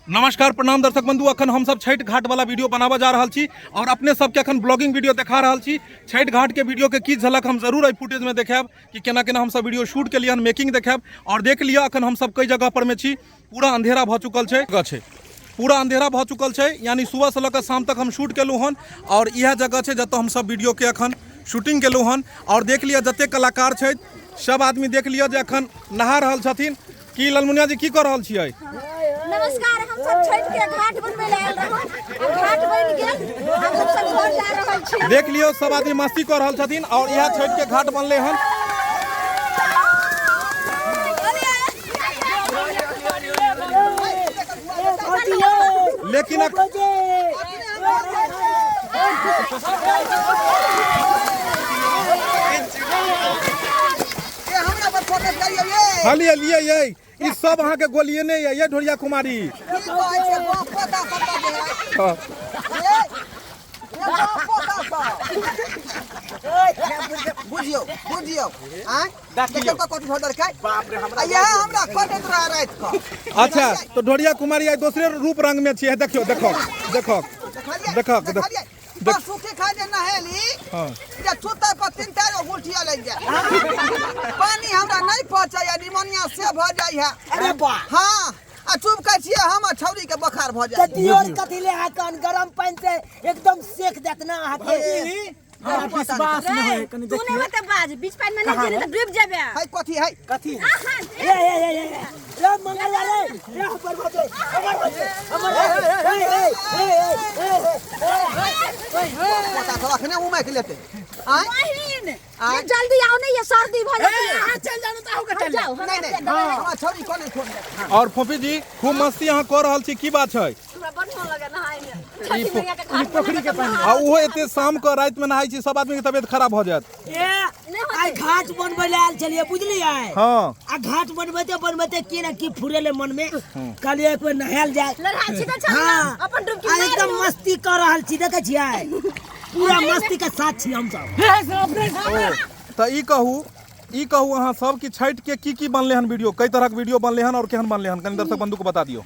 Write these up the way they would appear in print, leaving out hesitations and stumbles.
नमस्कार प्रणाम दर्शक बंधु, अखन हम सब छठ घाट वाला वीडियो बनाबऽ जा रहल छी और अपने सबके अखन ब्लॉगिंग वीडियो देखा रहल छी। छठ घाट के वीडियो के की झलक हम जरूर एहि फुटेज में देखायब कि केना केना हम सब वीडियो शूट के लिए मेकिंग देखायब। और देख लिअ अखन हम सब कई जगह पर में छी, पूरा अंधेरा भऽ चुकल छै, जगह छै पूरा अंधेरा भऽ चुकल छै, यानी सुबह से लऽ कऽ शाम तक हम शूट केलहुँ हन और इएह जगह छै जतऽ हम सब वीडियो के अखन शूटिंग केलहुँ हन। और देख लिअ जते कलाकार छथि सब आदमी देख लिअ जे अखन नहा रहल छथिन। की ललमुनिया जी की कर रहल छियै? नमस्कार, हम सब छठ के घाट बनबै लए आयल रहौं, आब घाट बनि गेल, आब हम सब घर जा रहल छी। देख लियौ सब आदमी मस्ती कर रहल छथिन और इएह छठ के घाट बनले हन। लेकिन हाँ लिए लिए ये ई सब अहाँ के गोलिये नहीं है ये ढोरिया कुमारी। हाँ। बुझियौ बुझियौ आँय देखियौ कऽ कथी भऽ देलकै बाप रे हमरा इएह हमरा खटैत रहे राति कऽ। अच्छा तो ढोरिया कुमारी आइ दोसरे रूप रंग में छियै। देखियौ देखो देखो देखो देखलियै पशु के खाय जे नहेली हाँ। जे सुतै पर तीन चारि गो गुठिया लागि जाय, पानी हमरा नहि पचैया, निमोनिया से भऽ जाइ है। अरे वाह। हाँ आ चुप कहै छियै हम आ छौरी के बोखार भऽ तऽ जाइ। दियोर कथी ले अहाँ कान गरम पानि से एकदम सेक देत ना अहाँके। हमरा विश्वास नहि होय कनि तू नहीं मत बाज, बीच पानी में नहीं जेने तो डूब जेबे। है कथी है कथी ए ए ए ए रे मंगलवा रे रे हमर बचे हमर बचे हमर ए ए ए ए ए पोता सब अखने उमैक लेतै। आँय बहिन ये जल्दी आओ नहीं ये सर्दी भ जाती है। अहाँ चल जाउ तऽ अहूँ के चल जाओ नहि नहि हमरा छौरी कोने छोड़ दे। और फोफी जी खूब मस्ती अहाँ कऽ रहल छी, की बात छै? हमरा बड़ मोन लगे नहाय में, छठी मैया के घाट पोखरी के पानी। आ ओहो एते शाम के राति में नहाय छी, सब आदमी के तबियत खराब भऽ जायत। ए आइ घाट बनबै लए आयल छलियै बुझलियै। हाँ। आ घाट बनबैते बनबैते की ने की फुरेले मन में, कहलियै एक बेर नहायल जाय। लड़ाई छी तऽ चल हाँ। अपन डुबकी आ मारि एकदम लियौ। मस्ती कऽ रहल छी, देखै छियै पूरा मस्ती के साथ छी हमसब। तऽ ई कहू अहाँ सब कि छठि के की की बनले हन वीडियो, कई तरह के वीडियो बनले हन और केहन बनले हन, कनि दर्शक बंधु को बता दियौ।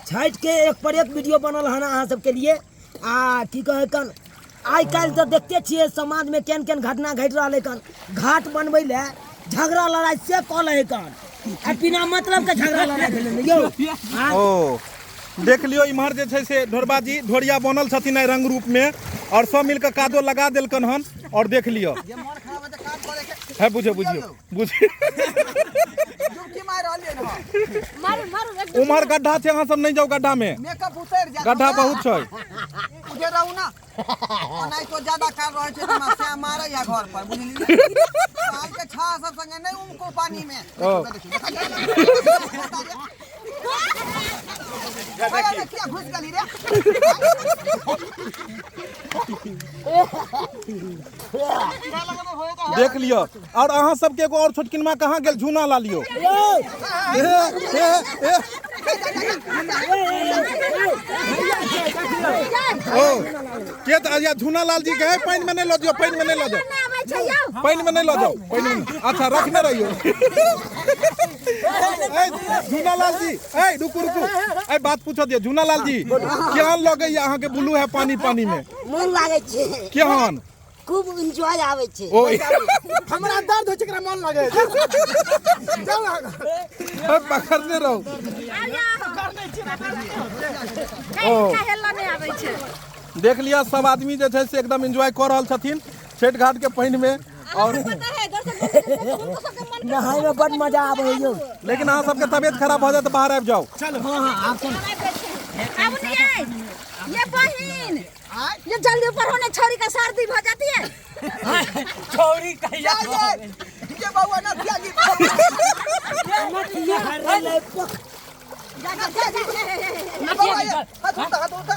छठि के एक पर एक वीडियो बनल हन अहाँ सबके लिए। आ की कहै कन आइ काल्हि तऽ देखते छियै समाज में केहन केहन घटना घटि रहल है कन, घाट बनबै लए झगड़ा लड़ाई से कऽ लै कन, आ बिना मतलब के झगड़ा लड़ाई भेलै ने यौ। हाँ? ओ देख लियौ इम्हर जे छै से ढोरबा जी ढोरिया बनल छथिन एहि रंग रूप में और सब मिलके कादो लगा देलकन हन। और देख लियौ जे मन खराब है तऽ काम करे के। है बुझियौ बुझियौ बुझियौ डुबकी मारि रहलियै हन। मारू मारू एकदम। उम्हर गड्ढा छै, अहाँ सब नहीं जाओ गड्ढा में, मेकअप उतरि जायत। गड्ढा बहुत छै। उधर रहू ना, ओनाहि तो ज्यादा काल रहै छै तऽ हमरा सएह मारै है घर पर बुझलियै। आइ के छा सब संगे नहि उमको पानी में। ओ। देखियौ, देखियौ, किया घुसि गेली रे? देख लियौ। और अहाँ सबके एगो और छोटकिनमा कहाँ गेल? झूना ला लियौ। ए, ए, ए। ओ के तऽ या झूना लाल जी के है, पानि में नहीं लऽ जाओ, पानि में नहीं लऽ जाओ, नहि आबै छै यौ। पानि में नहीं लऽ जाओ, पानि में नहीं। अच्छा रखने रहियौ। ए झूना लाल जी, ए रुकू रुकू, ए बात पूछऽ दियौ। झूना लाल जी केहन लगैया अहाँके बुलू है पानी पानी में? मोन लागै छै। केहन? खूब एंजॉय आबै छै। ओ हमरा दर्द होइ छै, एकरा मन लगै छै। जाउ अहाँ। ए, पकड़ने रहू। ओ। हेलऽ नहि आबै छै। देख लिअ सब आदमी जे छै से एकदम एंजॉय कऽ रहल छथिन छठि घाट के पानि में। और पता है दर्शक बंधु, हुनको सबके मन नहाय में बड मजा आबै है यौ। लेकिन अहाँ सबके तबियत खराब भऽ जायत तऽ बाहर आबि जाउ। हाँ हाँ आब चल। आब नहीं आए ये बहिन, ये जल्दी ऊपर होने छोरी का सर्दी भ जाती है। छौरी कहिया जा जा ये बउआ नथिया गिर नथिया हरलै पक। जा जा जा जा। बउआ ये हाथ उठा हाथ उठा।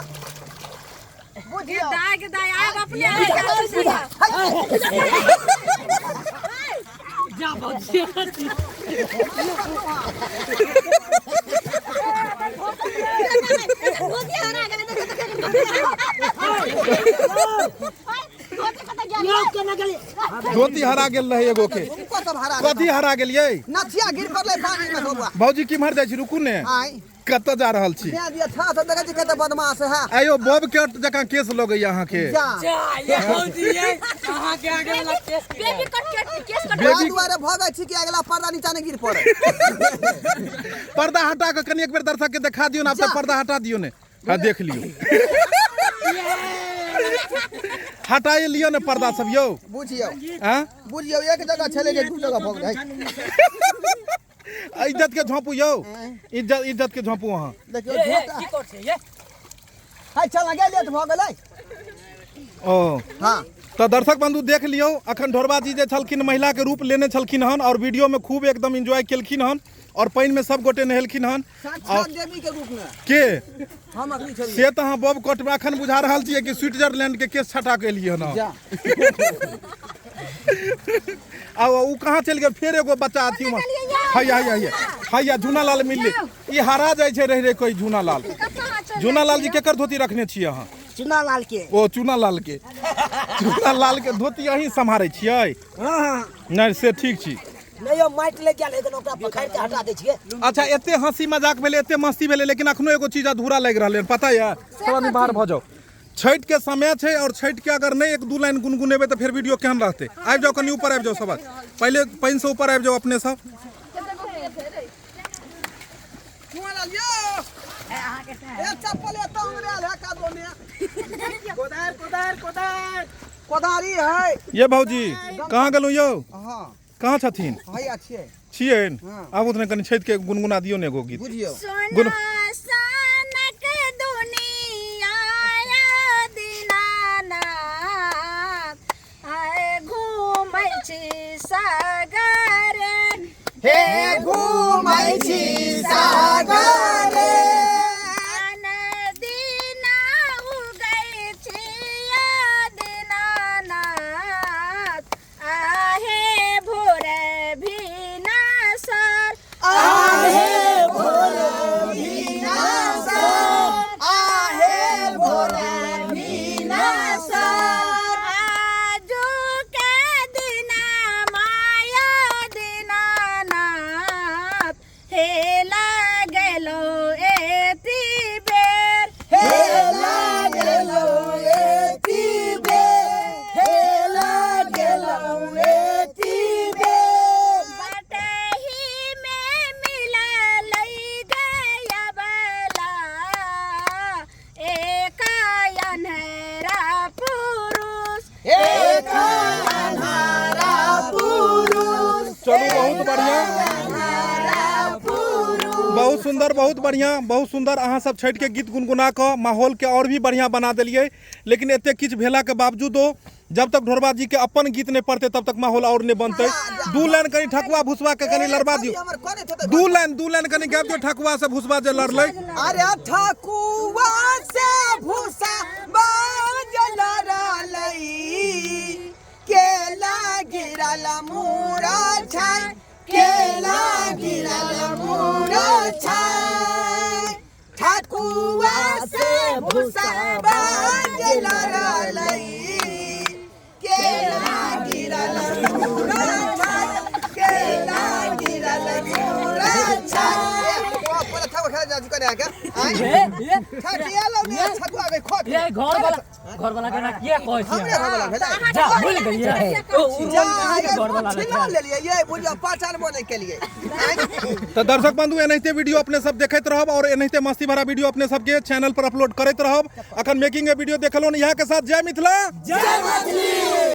बुझियौ। दाय के दाय आब अपने आए जा। जा भौजी। धोती हरा गेलै, देखो देखो धोती कतऽ गेल? यौ केना गेलै? धोती हरा गेल रहे एगो के। तुमको सब हरा कथी हरा गेलियै? नथिया गिर पड़लै पानी में बउआ। भौजी किम्हर जाइ छी? रुकू ने। आँय। कतऽ जा रहल छी? दे दिया छा सब देखै छी कते बदमाश है। आयो बॉब कट जकाँ केस लगैया अहाँके। जा। ये भौजी ये अहाँ के आगे वाला केस बेबी कट के केस कट। बेबी दुआरे भगै छी कि अगला पर्दा नीचा नहि गिर पड़े। पर्दा हटा के कनी एक बेर दर्शक के देखा दियौ ने, आब तऽ पर्दा हटा दियौ ने। हाँ देख लियौ, हटाए लियौ ने पर्दा सब यौ। बुझियौ आँ बुझियौ, एक जगह छलै जे दू जगह भऽ गेलै। इज्जत के झोंपू यौ, इज्जत इज्जत के झोंपू अहाँ। देखियौ झोंटा की कर छै ये? हाय चल गे, लेट भऽ गेलै। ओ हाँ तऽ दर्शक बंधु देख लियौ, अखन ढोरबा जी जे छलखिन महिला के रूप लेने छलखिन हन और वीडियो में खूब एकदम एंजॉय केलखिन हन और पानि में सब गोटे नहेलखिन हन। साक्षात देवी के रूप में के हम अखनी छलियै से तऽ अहाँ बॉब कट में अखन बुझा रहल छियै कि स्विट्जरलैंड के केस छटा के एलियै हन। जा आ उ कहाँ चलि गेल? फेर एगो बच्चा अथी उम्हर। हैया हैया हैया हैया झूना लाल मिललै। ई हरा जाइ छै रहि रहि कऽ। झूना लाल, झूना लाल जी केकर धोती रखने छियै अहाँ? चुना लाल के। ओ चूना लाल के, चूना लाल के धोती अहीं सम्हारै छियै? हाँ हाँ। नहि से ठीक छी। नहि यौ, माटि लागि गेल लेकिन ओकरा पखारि के हटा दै छियै। अच्छा एते हंसी मजाक भेलै, एते मस्ती भेलै, लेकिन अखनो एगो चीज अधूरा लागि रहलै हन, पता यऽ? सब आदमी बाहर भऽ जाउ, छठि के समय छै और छठि के अगर नहि एक दू लाइन गुनगुनेबै तऽ फेर वीडियो केहन रहतै? आबि जाउ, कनि ऊपर आबि जाउ सब, पहिले पानि से ऊपर आबि जाउ अपने सब। चुआ लाल यो, ए चप्पल एतऽ उंगरायल है कादो में। कोदार कोदार कोदार कोदारी है। ये भौजी कहाँ गेलहुँ यौ? हाँ कहाँ छथिन? हैया छियै। छियनि? हाँ। आबू तऽ कनि छठि के गुनगुना दियौ ने एगो गीत। बुझियौ। गुन सोना सनक दुनिया दीनानाथ, आय घूमै छी सागर, हे घूमै छी सागर, दीना उगै छी दीनानाथ, आहे भोर भीनासर, आहे भोर भीनासर, आहे भोर भीनासर, आजू के दिना माया दीनानाथ, हे लागलो एती बेर, हे लागलो एती बेर, हे लागलो एती बेर, बटही में मिलल गया बला एक अन्हरा पुरुष, एक अन्हारा पुरुष। चलू बहुत बढ़िया, बहुत सुंदर, बहुत बढ़िया, बहुत सुंदर। अहाँ सब छठि के गीत गुनगुना कऽ माहौल के और भी बढ़िया बना देलियै, लेकिन एते किछु भेला के बावजूदो जब तक ढोरबा जी के अपन गीत नहीं पड़ते तब तक माहौल और नहीं बनते। दू लाइन कनी ठकुआ भुसवा के कनी लड़बा दियौ। हमर करे थे। दू लाइन, दू लाइन कनी गाबि दियौ ठकुआ से भुसवा जे लड़लै। अरे ठकुआ से भूसा बाजल रहलै, केला गिरल मूड़ा छै, केला गिरल मूड़ा छै, ठकुआ से भूसा बाजल रहलै, केला गिरल मूड़ा छै, केला गिरल मूड़ा छै। ये घर वाला, घर वाला के ना किया कहै छी? हमरे घर वाला भेलै। जा भूल गेलियै ओ जा घर वाला छिला लेलियै ये, बुझियौ पहचानबो नहि केलियै। तऽ दर्शक बंधु एनाहिते वीडियो अपने सब देखैत रहब और एनाहिते मस्ती भरा वीडियो अपने सबके चैनल पर अपलोड करैत रहब। अखन मेकिंग के वीडियो देखलहुँ, इएह के साथ जय मिथिला, जय मैथिली।